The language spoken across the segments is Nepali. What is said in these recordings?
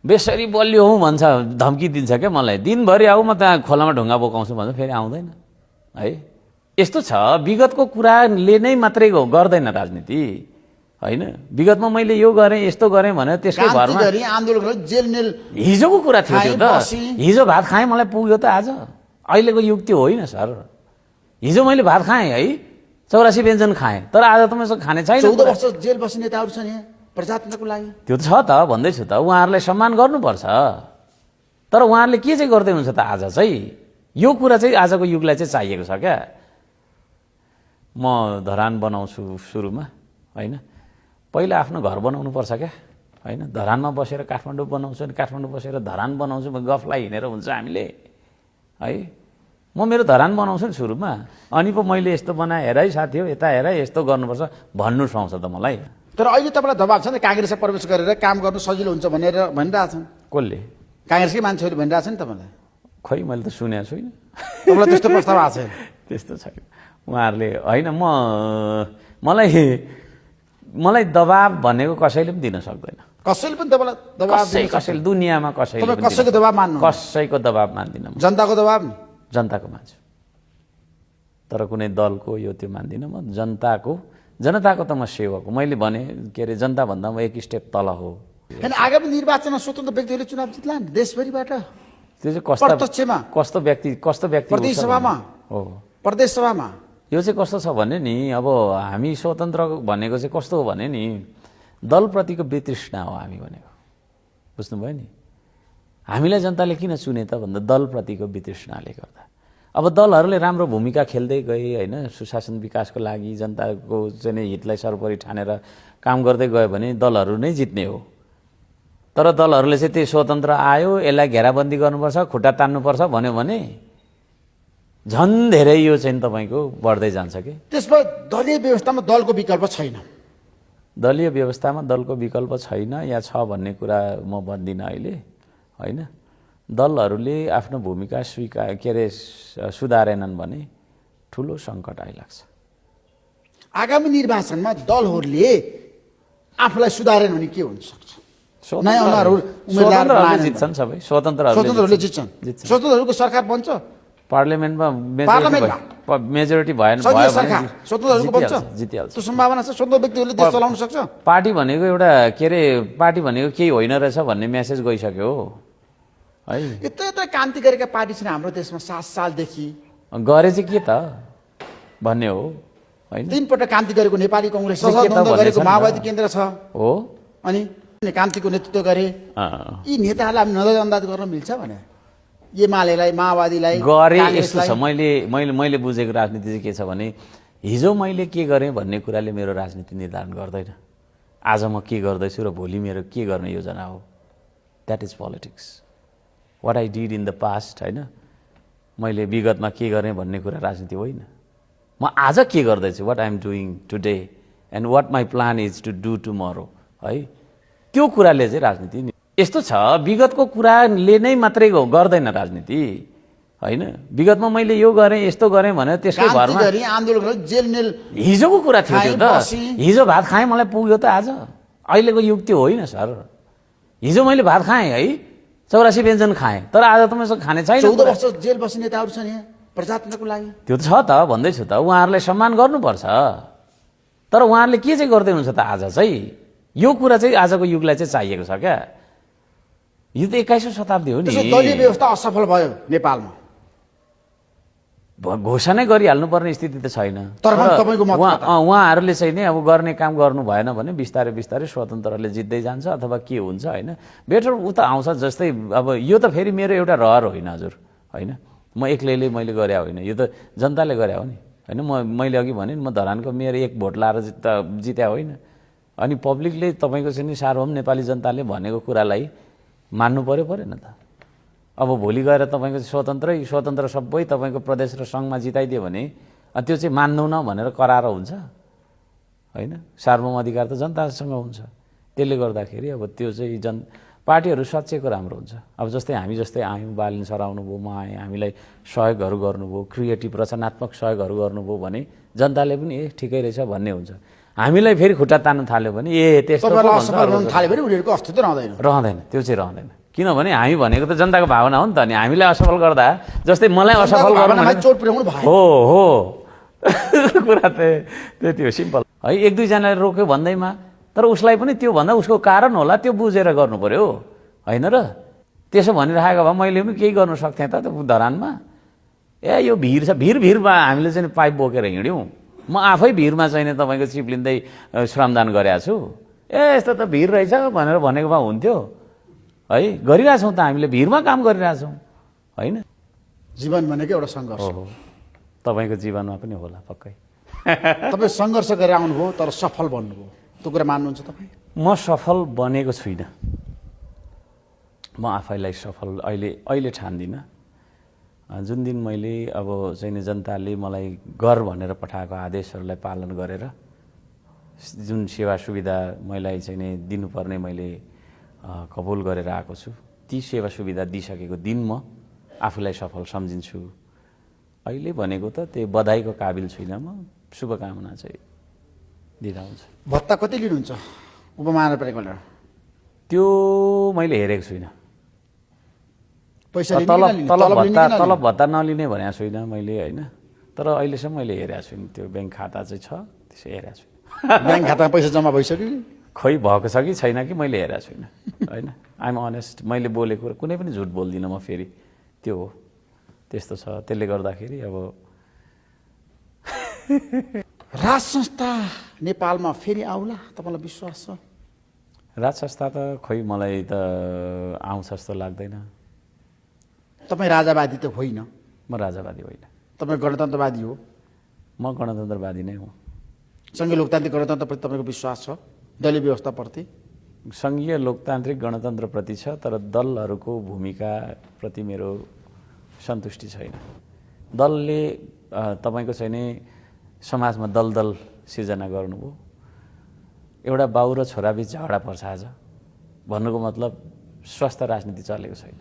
बेसरी बलियो हुँ भन्छ, धम्की दिन्छ क्या मलाई। दिनभरि आऊ म त्यहाँ खोलामा ढुङ्गा बोकाउँछु भन्छ, फेरि आउँदैन है। यस्तो छ, विगतको कुराले नै मात्रै गर्दैन राजनीति होइन। विगतमा मैले यो गरेँ यस्तो गरेँ भने त्यसकै भरमा आन्दोलन जेल हिजोको कुरा थियो त्यो त। हिजो भात खाएँ मलाई पुग्यो त आज। अहिलेको युग त्यो होइन सर। हिजो मैले भात खाएँ है, 84 व्यञ्जन खाएँ, तर आज त मसँग खाने छैन। 14 वर्ष जेल बस्ने नेताहरू छन् यहाँ प्रजातन्त्रको लागि। त्यो त छ त, भन्दैछु त, उहाँहरूलाई सम्मान गर्नुपर्छ। तर उहाँहरूले के चाहिँ गर्दै हुन्छ त आज चाहिँ? यो कुरा चाहिँ आजको युगलाई चाहिँ चाहिएको छ क्या। म धरान बनाउँछु सुरुमा होइन, पहिला आफ्नो घर बनाउनु पर्छ क्या होइन। धरानमा बसेर काठमाडौँ बनाउँछु अनि काठमाडौँ बसेर धरान बनाउँछु, गफलाई हिँडेर हुन्छ हामीले है। म मेरो धरान बनाउँछु नि सुरुमा, अनि पो मैले यस्तो बनाएँ हेर है साथी हो, यता हेर यस्तो गर्नुपर्छ भन्नु सुहाउँछ त मलाई। तर अहिले तपाईँलाई दबाब छ नि, काङ्ग्रेसमा प्रवेश गरेर काम गर्नु सजिलो हुन्छ भनेर भनिरहेछन्। कसले? काङ्ग्रेसकै मान्छेहरू भनिरहेछ नि तपाईँलाई। खै मैले त सुनेको छुइनँ। तपाईँलाई त्यस्तो प्रस्ताव आएको छैन? त्यस्तो छैन। उहाँहरूले होइन, मलाई दबाब भनेको कसैले पनि दिन सक्दैन। कसैले पनि तपाईँलाई दबाब? कसैले दुनियाँमा कसैले पनि। कसैको दबाब मान्नु? कसैको दबाब मान्दिनँ। जनताको दबाब? जनताको मान्छु, तर कुनै दलको यो त्यो मान्दिनँ म। जनताको त म सेवक हो। मैले भने के अरे, जनताभन्दा म एक स्टेप तल हो। होइन, आगामी निर्वाचनमा स्वतन्त्र व्यक्तिहरूले चुनाव जित्ला नि देशभरिबाट। त्यो चाहिँ प्रत्यक्षमा कस्तो व्यक्ति प्रदेश सभामा हो, प्रदेश सभामा यो चाहिँ कस्तो छ भने नि, अब हामी स्वतन्त्र भनेको चाहिँ कस्तो हो भने नि, दलप्रतिको वितृष्णा हो हामी भनेको। बुझ्नुभयो नि? हामीलाई जनताले किन चुने त भन्दा दलप्रतिको वितृष्णाले गर्दा। अब दलहरूले राम्रो भूमिका खेल्दै गए होइन, सुशासन विकासको लागि जनताको चाहिँ हितलाई सर्वोपरि ठानेर काम गर्दै गयो भने दलहरू नै जित्ने हो। तर दलहरूले चाहिँ त्यो स्वतन्त्र आयो, यसलाई घेराबन्दी गर्नुपर्छ, खुट्टा तान्नुपर्छ भन्यो भने झन् धेरै यो चाहिँ तपाईँको बढ्दै जान्छ कि। त्यसमा दलीय व्यवस्थामा दलको विकल्प छैन। दलीय व्यवस्थामा दलको विकल्प छैन या छ भन्ने कुरा म भन्दिनँ अहिले होइन। दलहरूले आफ्नो भूमिका सुधारेनन् भने ठुलो सङ्कट आइलाग्छ। आगामी निर्वाचनमा दलहरूले आफूलाई सुधारेन भने के हुन सक्छ? स्वतन्त्रहरूले जित्छन्, सबै स्वतन्त्रहरूले जित्छन्। स्वतन्त्रहरूको सरकार बन्छ, पार्लियामेन्टमा मेजोरिटी भयो सरकार स्वतन्त्रहरूको बन्छ, जितिहाल्छ। त्यो सम्भावना छ। स्वतन्त्र व्यक्तिहरूले देश चलाउन सक्छ। पार्टी भनेको एउटा के अरे, पार्टी भनेको केही होइन रहेछ भन्ने मेसेज गइसक्यो है। यत्रो क्रान्ति गरेका पार्टी छन् हाम्रो देशमा 7 सालदेखि। गरे चाहिँ के त भन्ने हो होइन। 3 पटक क्रान्ति गरेको नेपाली कङ्ग्रेस गरेको माओवादी केन्द्र छ हो, अनि क्रान्तिको नेतृत्व गरे। यी नेताहरूलाई हामी नजरअन्दाज गर्न मिल्छ भने एमालेलाई, माओवादीलाई गरे। यस्तो छ, मैले बुझेको राजनीति चाहिँ के छ भने, हिजो मैले के गरेँ भन्ने कुराले मेरो राजनीति निर्धारण गर्दैन। आज म के गर्दैछु र भोलि मेरो के गर्ने योजना हो, that is politics. What I did in the past होइन, मैले विगतमा के गरेँ भन्ने कुरा राजनीति होइन। म आज के गर्दैछु, what I am doing today and what my plan is to do tomorrow है, त्यो कुराले चाहिँ राजनीति। यस्तो छ, विगतको कुराले नै मात्रै गर्दैन राजनीति होइन। विगतमा मैले यो गरेँ यस्तो गरेँ भने त्यसकै भरमा आन्दोलन जेल हिजोको कुरा थियो त्यो त। हिजो भात खाएँ मलाई पुग्यो त आज। अहिलेको युग त्यो होइन सर। हिजो मैले भात खाएँ है, 84 व्यञ्जन खाएँ, तर आज त मसँग खाने छैन। 14 वर्ष जेल बस्ने नेताहरू छन् यहाँ प्रजातन्त्रको लागि। त्यो त छ त, भन्दैछु त, उहाँहरूलाई सम्मान गर्नुपर्छ। तर उहाँहरूले के चाहिँ गर्दै हुन्छ त आज चाहिँ? यो कुरा चाहिँ आजको युगलाई चाहिँ चाहिएको छ क्या। यो त 21औं शताब्दी हो नि। दलीय व्यवस्था असफल भयो नेपालमा, घोषणा गरिहाल्नुपर्ने स्थिति त छैन। तर उहाँहरूले चाहिँ नि अब गर्ने काम गर्नु भएन भने बिस्तारै बिस्तारै स्वतन्त्रले जित्दै जान्छ अथवा के हुन्छ होइन। बेटर उता आउँछ जस्तै। अब यो त फेरि मेरो एउटा रहर होइन हजुर होइन, म एक्लैले मैले गरे होइन, यो त जनताले गरे हो नि होइन। मैले अघि भने म धरानको मेरो 1 भोट लाएर जित्या होइन। अनि पब्लिकले तपाईँको चाहिँ नि सार्वभौम नेपाली जनताले भनेको कुरालाई मान्नु परेन त। अब भोलि गएर तपाईँको स्वतन्त्र सबै तपाईँको प्रदेश र सङ्घमा जिताइदियो भने त्यो चाहिँ मान्दैनौँ भनेर करार हुन्छ होइन। सार्वभौम अधिकार त जनतासँग हुन्छ। त्यसले गर्दाखेरि अब त्यो चाहिँ पार्टीहरू सचेको राम्रो हुन्छ। अब जस्तै हामी जस्तै आयौँ, बालिन सराउनु भयो, म आएँ, हामीलाई सहयोगहरू गर्नुभयो, क्रिएटिभ रचनात्मक सहयोगहरू गर्नुभयो भने जनताले पनि ठिकै रहेछ भन्ने हुन्छ। हामीलाई फेरि खुट्टा तान्न थाल्यो भने त्यस्तो तपाईँलाई पो भन्छ, असफल अर्को हुन थाल्यो भने उनीहरूको अस्तित्व रहँदैन। रहँदैन, त्यो चाहिँ रहँदैन। किनभने हामी भनेको त जनताको भावना हो नि त, अनि हामीलाई असफल गर्दा जस्तै मलाई असफल गर्नु भावनामा चोट पुर्याउनु भयो। हो कुरा त्यति हो, सिम्पल है। एक दुईजनाले रोक्यो भन्दैमा, तर उसलाई पनि त्यो भन्दा उसको कारण होला, त्यो बुझेर गर्नु पर्यो होइन र। त्यसो भनिरहेको भए मैले पनि केही गर्नु सक्थेँ त धरानमा। यो भिड छ, भिरमा हामीले चाहिँ पाइप बोकेर हिँड्यौँ। म आफै भिरमा चाहिँ तपाईँको चिप लिँदै श्रमदान गरेको छु। यस्तो त भिड रहेछ भनेर भनेको भए हुन्थ्यो है। गरिरहेछौँ त हामीले, भिडमा काम गरिरहेछौँ होइन। जीवन भनेको एउटा सङ्घर्ष हो, तपाईँको जीवनमा पनि होला पक्कै। तपाईँ सङ्घर्ष गरेर आउनुभयो तर सफल बन्नुभयो, त्यो कुरा मान्नुहुन्छ तपाईँ? म सफल बनेको छुइनँ। म आफैलाई सफल अहिले ठान्दिनँ। जुन दिन मैले अब चाहिँ जनताले मलाई गर भनेर पठाएको आदेशहरूलाई पालन गरेर जुन सेवा सुविधा मलाई चाहिँ नि दिनुपर्ने मैले कबुल गरेर आएको छु, ती सेवा सुविधा दिइसकेको दिन म आफूलाई सफल सम्झिन्छु। अहिले भनेको त त्यो बधाईको काबिल छुइनँ म, शुभकामना चाहिँ दिँदा हुन्छ। भत्ता कति लिनुहुन्छ उपमहानगरपालिकाबाट? त्यो मैले हेरेको छुइनँ। पैसा तलब भत्ता नलिने भनेको छुइनँ मैले होइन, तर अहिलेसम्म मैले हेरेको छुइनँ। त्यो ब्याङ्क खाता चाहिँ छ, त्यसो हेरेको छुइनँ। ब्याङ्क खातामा पैसा जम्मा भइसक्यो? खोइ भएको छ कि छैन कि मैले हेरेको छुइनँ होइन। आइएम अनेस्ट, मैले बोलेको कुनै पनि झुट बोल्दिनँ म फेरि, त्यो हो त्यस्तो छ। त्यसले गर्दाखेरि अब राज संस्था नेपालमा फेरि आउला तपाईँलाई विश्वास छ? राज संस्था त खोइ मलाई त आउँछ जस्तो लाग्दैन। तपाईँ राजावादी त होइन? म राजावादी होइन। तपाईँ गणतन्त्रवादी हो? म गणतन्त्रवादी नै हुँ। सङ्घीय लोकतान्त्रिक गणतन्त्रप्रति तपाईँको विश्वास छ? दलीय व्यवस्थाप्रति? सङ्घीय लोकतान्त्रिक गणतन्त्रप्रति छ, तर दलहरूको भूमिकाप्रति मेरो सन्तुष्टि छैन। दलले तपाईँको चाहिँ नि समाजमा दलदल सिर्जना गर्नुभयो। एउटा बाउ र छोराबीच झगडा पर्छ आज भन्नुको मतलब स्वस्थ राजनीति चलेको छैन।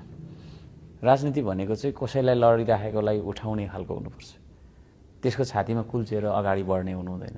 राजनीति भनेको चाहिँ कसैलाई लडिराखेकोलाई उठाउने खालको हुनुपर्छ, त्यसको छातीमा कुल्चेर अगाडि बढ्ने हुनु हुँदैन।